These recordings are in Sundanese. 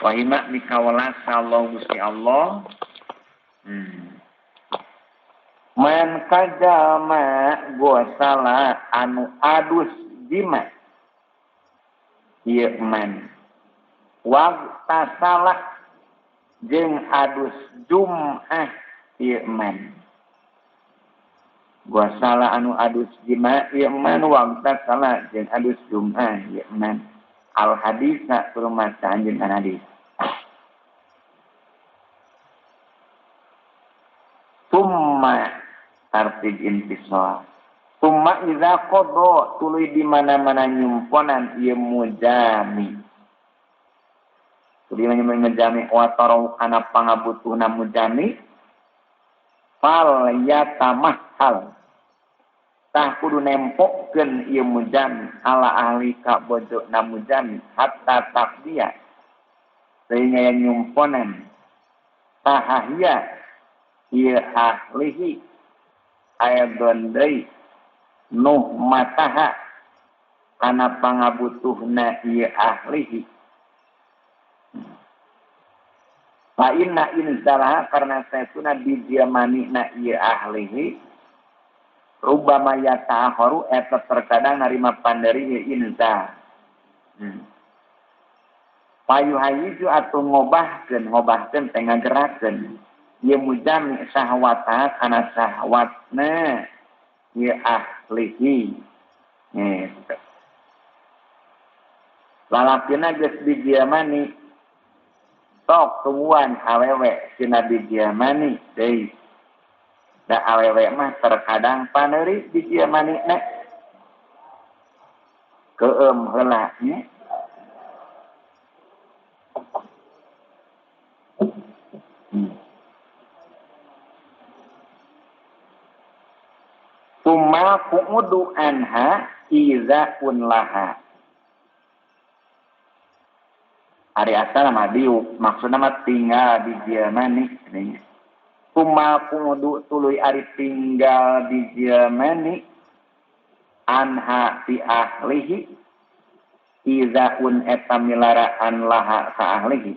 Wahima mikawelas Allah Gusti Allah. Man kajama gosala anu adus jima ieu man waqtasalah jeung adus jum'ah ieu man gosala anu adus jima ieu man waqtasalah jeung adus jum'ah ieu man al hadisa rumasa anjeun hadis. Tumma tartib intisal. Tumma idza qada tuluy di mana-mana nyumponan ieu mujami. Tuluy mujami wa tarau kana pangabutuhna mujami fal yatamahhal. Tah kudu nempokeun ieu mujami ala ahli ka bojona mujami hatta taqdiya. Sehingga yang nyumponan tahahia ieu ahlihi ayadon deui nuh mataha kana pangabutuhna ieu ahlihi. Fa inna inzalaha karena saestuna didiamanina ieu ahlihi rubama yata'akharu eta terkadang narima panderi ieu inzal. Payuhayiju atuh ngobahkeun teh ngagerakeun ieu mujami syahwata kana syahwatna ieu ahlihi. Gitu. Lalakina geus didiamani sok tungguan awewe cenah didiamani deui. Da awewe mah terkadang paneuri didiamani na keueum heula nya. Tuma qu'udu anha iza unlaha. Ari asal mah diuk, maksudna mah tinggal di diamani. Tuma qu'udu tuluy ari tinggal di diamani anha ti ahlihi iza un eta milaraan laha ka ahlihi.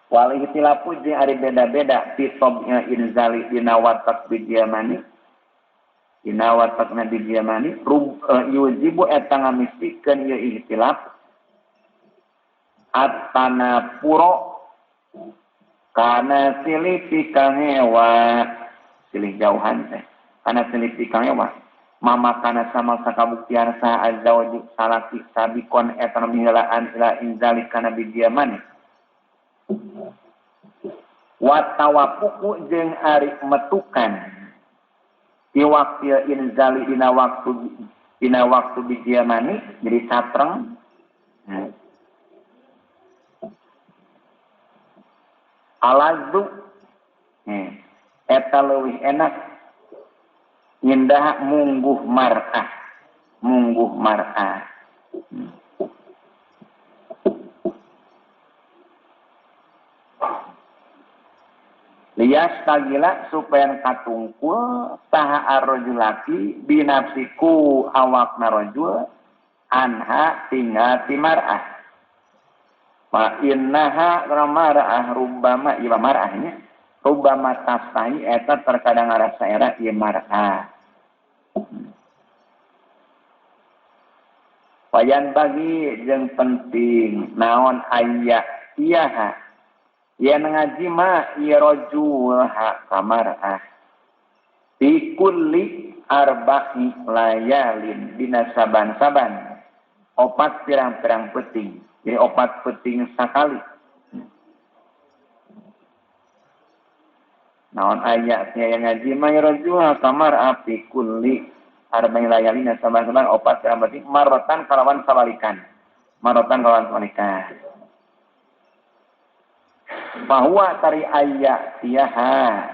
Wal ihtilafu jeung ari beda-beda fi tab'i inzali dina watak bidiamani dina watakna bidiamani yujibu eta ngamistikeun ieu ihtilaf at-tanafuro kana silih pikangewa silih jauhan teh kana silih pikangewa mama kana sama sakabuktian sa azwaju salaki sabikon eta miheulaan ila inzali kana bidiamani wa tawafuqu jeung ari metukan di waktu inzali dina waktu bidiamani jadi satreng. Alazu eta leuwih enak ngindah mungguh mar'ah Lias tagila supaya katungkul saha arrojulaki binafsiku awakna rojul anha tinggal ti mar'ah. Fa innaha mar'ah rubbama ieu mar'ahnya rubbama tastahi eta terkadang ngarasa era ieu mar'ah. Wayan bagi jeung penting naon aya iyaha yen ngaji ma ieu rajul ha kamar'ah fi kulli arba'i layalin dina saban-saban opat pirang-pirang peuting, jadi opat peuting sakali. Naon aya nya ngaji ma ieu rajul ha kamar'ah fi kulli arba'i layalin saban-saban opat pirang peuting marotan kalawan sabalikan, marotan kalawan sabalikan. Bahwa tari ayat tiaha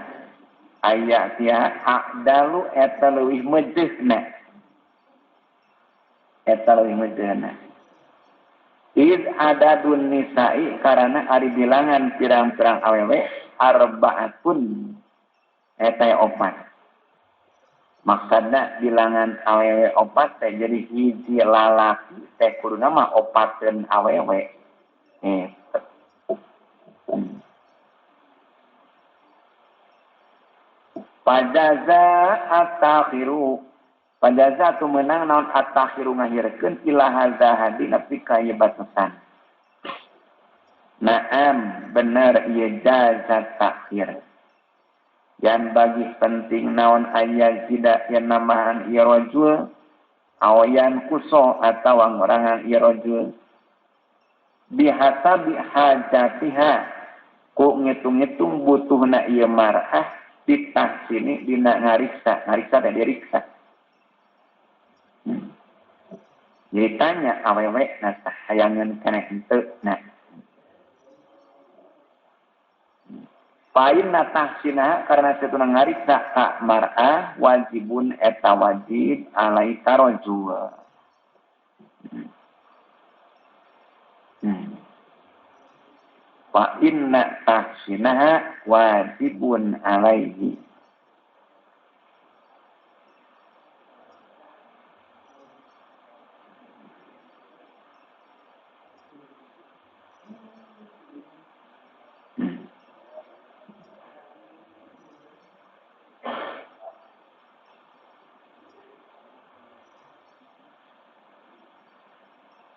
a'dalu eta leuwih mejehna id adadun nisa'i karana ari bilangan pirang-pirang awewe arbaatun eta opat. Maksudna bilangan awewe opat teh jadi hiji lalaki teh kuduna mah opateun awewe. Pajaza at-takhiru pajaza tu meunang naon at-takhiru ngahirkeun ila hadza hadi nepi ka ieu batasan. Naam bener ieu jaza takhir. Yang bagi penting naon aya zida yang nambahan ieu rajul awayan kuso atawa ngurangan ieu rajul bihasabi hajatiha ku ngitung-ngitung butuhna ieu mar'ah ditah sini dina ngariksa, ngariksa teh diriksa. Jadi tanya awewe na tah hayangeun keneh henteu na. Pain na tahsina karena satuna ngariksa ka mar'ah wajibun eta wajib alaika rajul. Fa inna tahsinaha wajibun alaihi.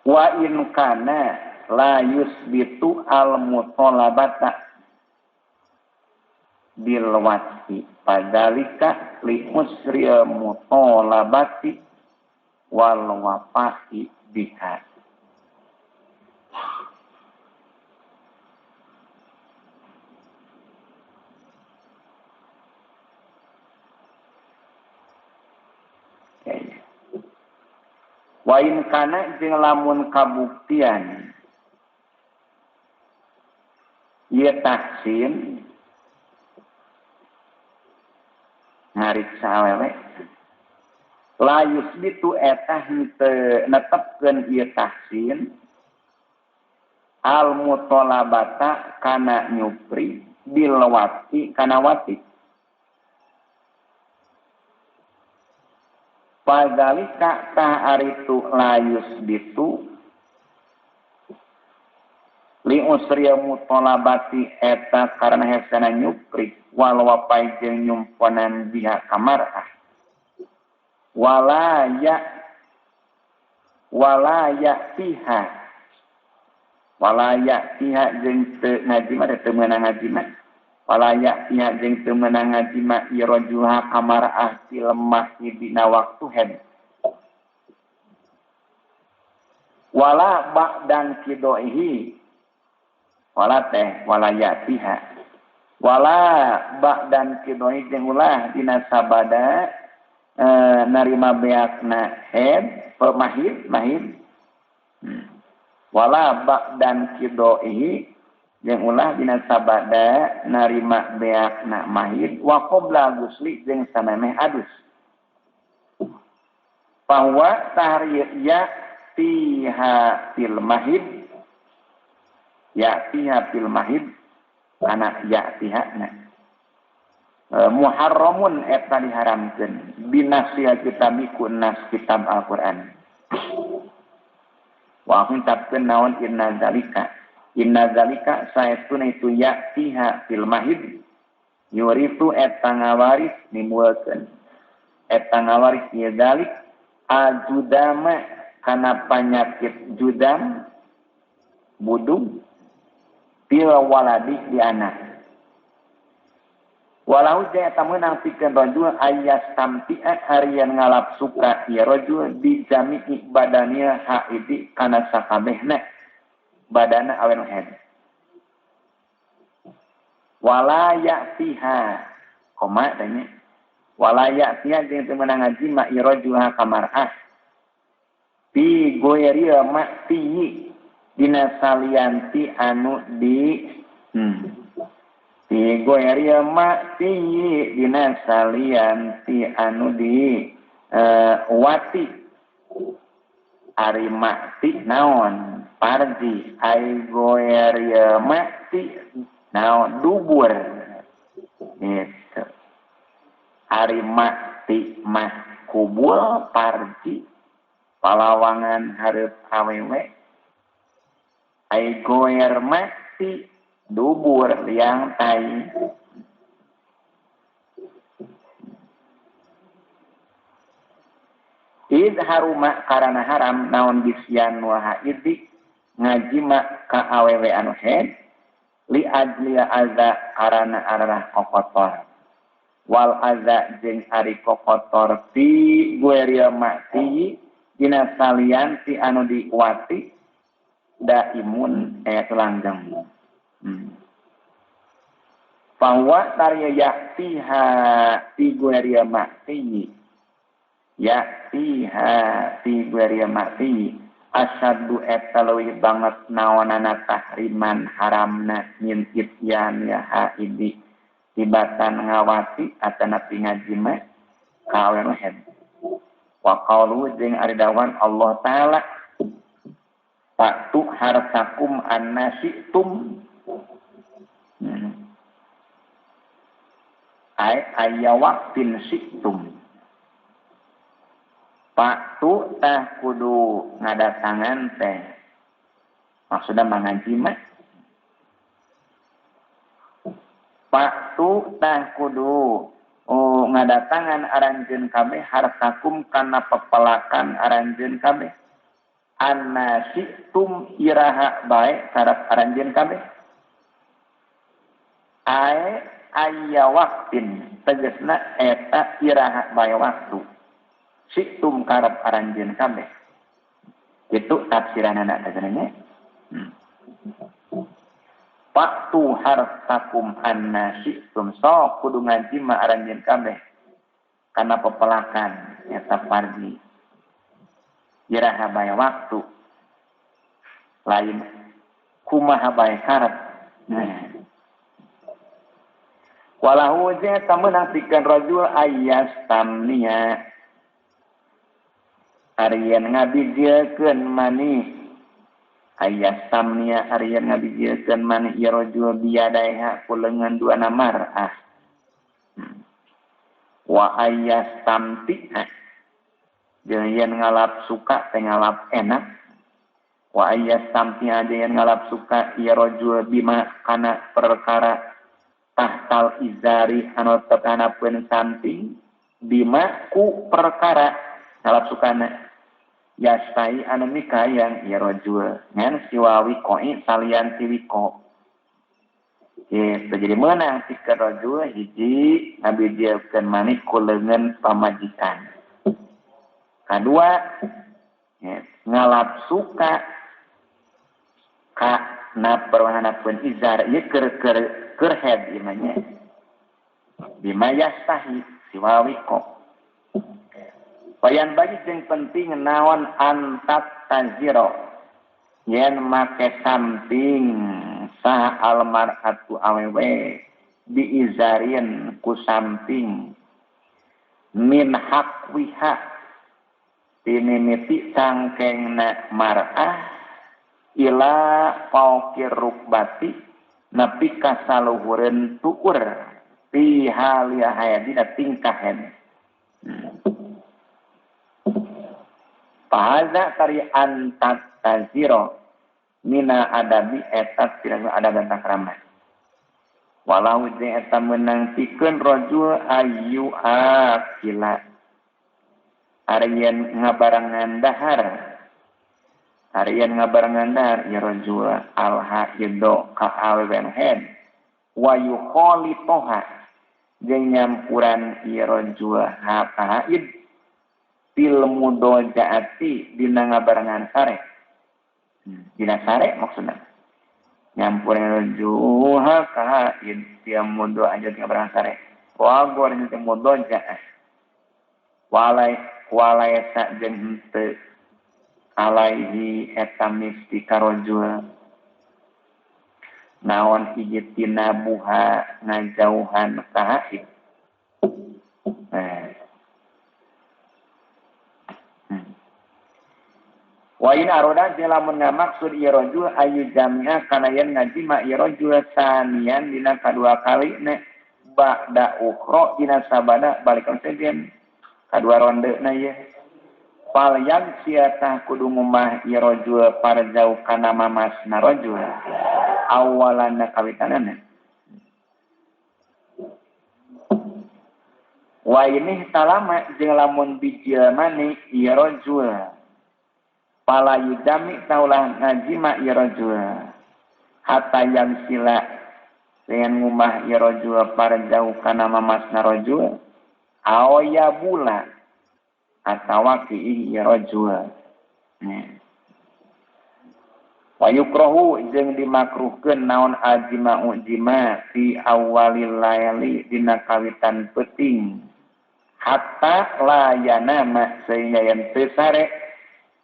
Wa in kana la yusbitu al mutalabata bil wasi padalika li usril mutalabati wal wafahi biha. Wa in kana jeung lamun kabuktian ieu taksin ngariksa awewe la yusbitu eta henteu netepkeun ieu taksin al mutalabata kana nyupri bil wati kana wati fadzalika tah aritu la yusbitu li usriya mutalabati eta karena hesana nyupri wal wapai jeung nyumponan biha kamarah wala ya tiha jeung teu ngajima teu meunang ngajima wala ya tiha jeung teu meunang ngajima ieu rajuha kamarah ti lemah dina waktu head wala ba'dan kidoihi wala teh wala yatiha wala ba'dan kidoi jeung ulah dina sabada narima beakna head pemahid mahid wala ba'dan kidoi jeung ulah dina sabada narima beakna mahid wa qabla gusli jeung samemeh adus bahwa tahriya tiha fil mahid ya'tiha fil mahid anak ya'tiha na muharramun eta diharamkeun binasiha kitabiku nas kitab Al-Qur'an wa huntabkeun naon inna zalika saestuna itu ya'tiha fil mahid yuritu eta ngawaris nimbulkeun eta ngawaris ieu zalik ajudama kana panyakit judam budung fil waladi di anak walau jaya meunang pikeun rajul ayas tamti'a harian ngalap suka ieu rajul bi jami'i badaniya haidi kana sakabehna badana awen head wala ya'tiha koma tanya wala ya'tiha jeung teu meunang ngajima ieu rajul ka mar'ah bi goyri ma'tihi dina salianti anu di di goyri ma'tihi dina salianti anu di wati ari ma'ti naon parji ai goyri ma'ti naon dubur gitu ari ma'ti mah kubul parji Palawangan hareup awewe ai goer mati dubur liang tai. Id haruma karana haram naon bisian wa haidi ngajima ka awewe anu head li ajli aza karana arah kokotor wal aza jeung ari kokotor ti gueria mati dina salian ti anu diwati daimun aya langgeng. Bahwa tarya yaktiha ti gueria mati yaktiha ti gueria mati asyaddu eta leuwih banget naonana tahriman haramna min ityan ya haidi tibatan ngawati atanapi ngajima ka awewe head. Wa qalu jeung ari dawan Allah Ta'ala fa'tu harsakum annasitum ay aya waqtin situm fa'tu tah kudu ngadatangan teh maksudna mangajima fa'tu tah kudu ngadatangan aranjeun kabeh harsakum kana pepelakan aranjeun kabeh annasitum iraha bae karep aranjeun kabeh ae aya waqtin tegasna eta iraha bae waktu situm karep aranjeun kabeh. Itu tafsiranana teh. Waktu hartakum annasitum sok kudu ngajima aranjeun kabeh kana pepelakan eta parji iraha bae waktu lain kumaha bae karep. Nah. Walahu jeung eta meunang pikeun rajul ayas tamnia arian ngabijiekeun mani ayas tamnia arian ngabijiekeun mani ieu rajul biadaiha ku leungeun dua mar'ah. Wa ayas tamti'a jeung yen ngalap suka teh ngalap enak. Wa ayas tamti'a jeung yen ngalap suka ieu rajul bima kana perkara tahtal izari anu tetanapeun samping bima ku perkara ngalap sukana yastai anu mikayang ieu rajul ngan siwawi koi salian ti wiko. Gitu, jadi meunang pikeun rajul hiji ngabijiekeun mani ku leungeun pamajikan. Kadua ngalap suka ka na perwahanapeun izar ieu keur keur head imanya bima yastahi siwawi kok. Bayan bagi jeung penting naon antat taziro yen make samping saha almar'atu awewe diizarin ku samping min haqwiha tinimiti cangkengna mar'ah ila fauqir rukbati nepi ka saluhureun tuur fi halia hayadina tingkah head. Fahaza tari antat taziro mina adabi eta tirana adab dan takrama. Walau jeung eta meunang pikeun rajul ayu akila arian ngabarengan dahar arian ngabarengan dahar ya rajul al haido ka awewe head wa yukhalitoha jeung nyampuran ieu rajul ha haid fil mudojaati dina ngabarengan sare. Dina sare maksudna nyampuran rajul ha ka haid tiap mudo aja ngabarengan sare wa goreng teh mudojaah walai walaisa jeung henteu alaihi eta misti karojul naon hiji tina buha ngajauhan ka haid. Wa in aroda jeung lamun ngamaksud ieu rajul ayu jami'a kana yen ngajima ieu rajul sanian dina kadua kali ne ba'da ukhra dina sabada balikan sejen kadua ronde na ieu. Fal yagsia tah kudu ngumah ieu rajul parjau kana mamasna rajul awalan kawitanana. Wa ini talama jeung lamun bijil mani ieu rajul pala yudami taulah ngajima ieu rajul hatta yang sila dengan ngumah ieu rajul parjau kana mamasna rajul aoya bula atawa kiih ieu rajul. Wa yukrahu jeung dimakruhkeun naon ajma'u jima fi awalil laili dina kawitan peuting hatta la yanama sehingga yen teu sare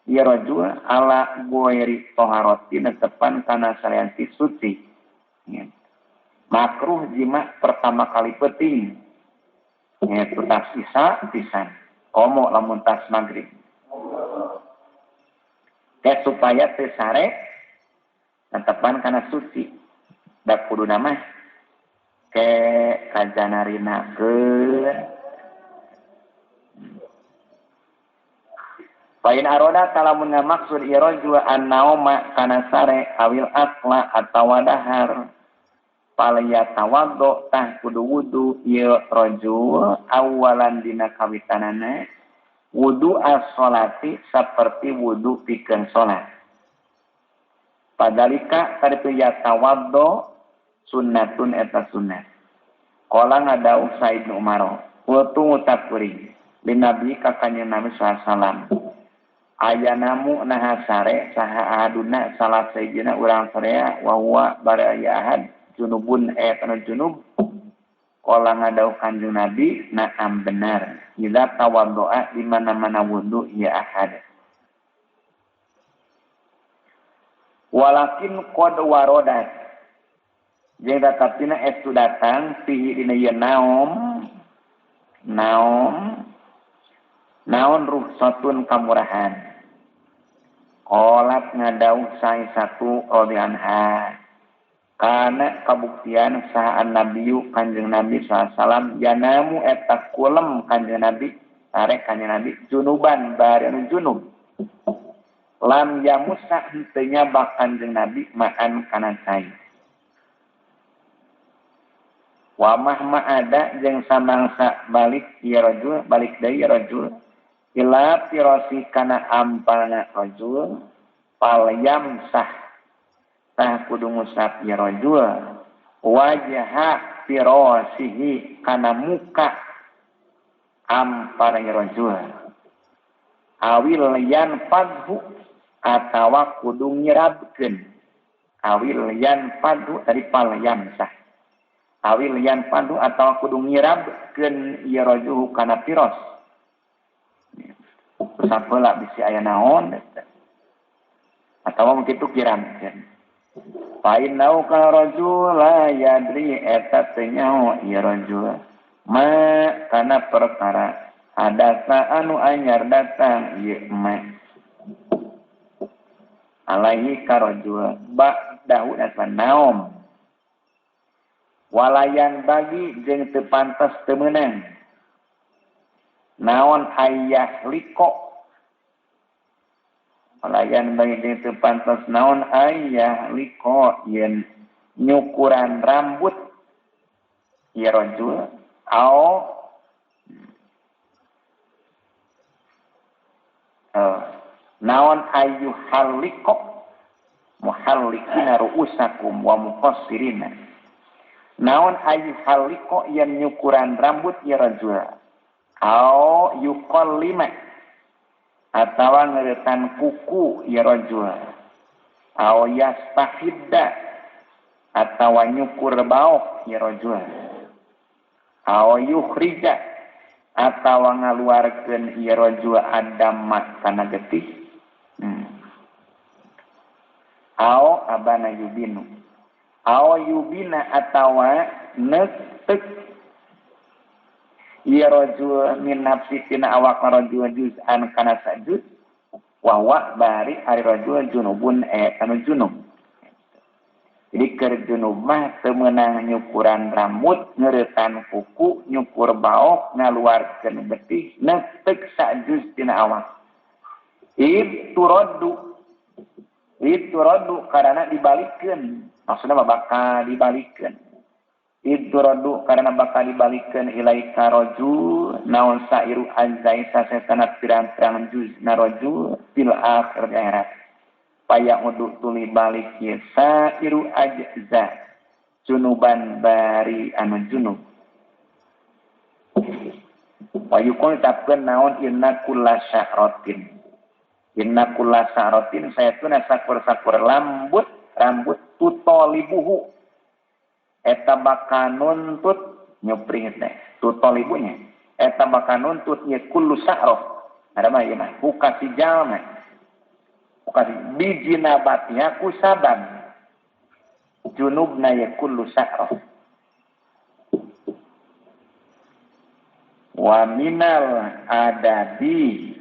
ieu rajul ala ghairi taharati netepan kana salian ti suci. Makruh jima pertama kali peuting nyaeta tas isya pisan komo lamun tas maghrib. Ke supaya teu sare netepan kana suci. Da kuduna mah ke kajanarinakeun. Pain aroda talamun ngamaksud ieu rajul an-nauma kana sare awil akla atawa dahar. Palaya tawaddo tah kudu wudu ieu rajul awalan dina kawitanana wudu as-sholati saperti wudu pikeun salat. Padalika tadi ya tawaddo sunnatun eta sunnah. Qala ngadau Said bin Umar wa tu ngucap kuring lin Nabi ka kanjeng Nabi sallallahu alaihi wasallam. Ayanamu naha sare saha ahaduna salah sayidina urang sarea wa huwa baraya ahad junubun eta junub. Qala ngadau kanjeng Nabi na'am benar idza tawaddoa di mana-mana wudu ya ahad. Walakin qad warodat jeung tatapina estu datang fihi dina ieu naum naum naon ruhsatun kamurahan. Qalat ngadau sai satu radhi anha kana kabuktian saha nabiyu kanjeng Nabi sallallahu alaihi wasallam yanamu eta kulem kanjeng Nabi sare kanjeng Nabi junuban bari anu junub lam yamusa henteu nyabak kanjeng Nabi maan kana cai. Wa mahma ada jeung samangsa balik ieu rajul balik deui rajul ila firasi kana ampalna rajul fal yamsah tah kudu ngusap ieu rajul wajha firasihi kana muka ampal rajul awil yan fadhu atawa kudu nyerabkeun awil yan fadhu tadi fal yamsah awil yan fadhu atawa kudu nyerabkeun ieu rajul kana firas. Sapeula bisi aya naon atawa mungkin tu kiramkeun. Fa innau ka rajul la yadri eta teu nyaho ieu rajul ma kana perkara hadasa anu anyar datang ieu ma alaihi ka rajul ba'dahu asman naom walayan bagi jeung teu pantes teu meunang naon ayah liko walayan bagi jeung teu pantes naon ayah liko yen nyukuran rambut ieu rajul au naon ayu haliko muhallikina ru'usakum wa muqassirina naon ayu haliko yen nyukuran rambut ieu rajul au yuqallima atawa ngeuretan kuku ieu rajul au yastahidda atawa nyukur baok ieu rajul au yukhrija atawa ngaluarkeun ieu rajul adama kana getih. Au abana yubinu au yubina atawa netek ieu rajul min nafsi tina awak rajul juz'an kana sajuz wa huwa bari ari rajul junubun kanu junub. Jadi keur junub mah teu meunang nyukuran rambut, ngeuretan kuku, nyukur baok, ngaluarkeun betih, netek sajuz tina awak. Id turaddu karena dibalikeun. Maksudna bakal dibalikeun. Id turaddu karena bakal dibalikeun ilaika raju naon sairu azai sasetana pirang-pirang juz na raju fil akhir akhirat. Paya udu tuli balik ye sairu ajza junuban bari anu junub. Wayukul tapkeun naon inna kulla sya'ratin. Inna kulla sya'ratin sayatuna sakur-sakur lambut rambut tutolibuhu. Eta bakal nuntut nyuprih teh tutolibunya. Eta bakal nuntut ye kullu sya'rah. Ada mah ieu mah buka si jalma. Buka si biji nabatnya ku sabab. Junubna ye kullu sya'rah. Wa minal adabi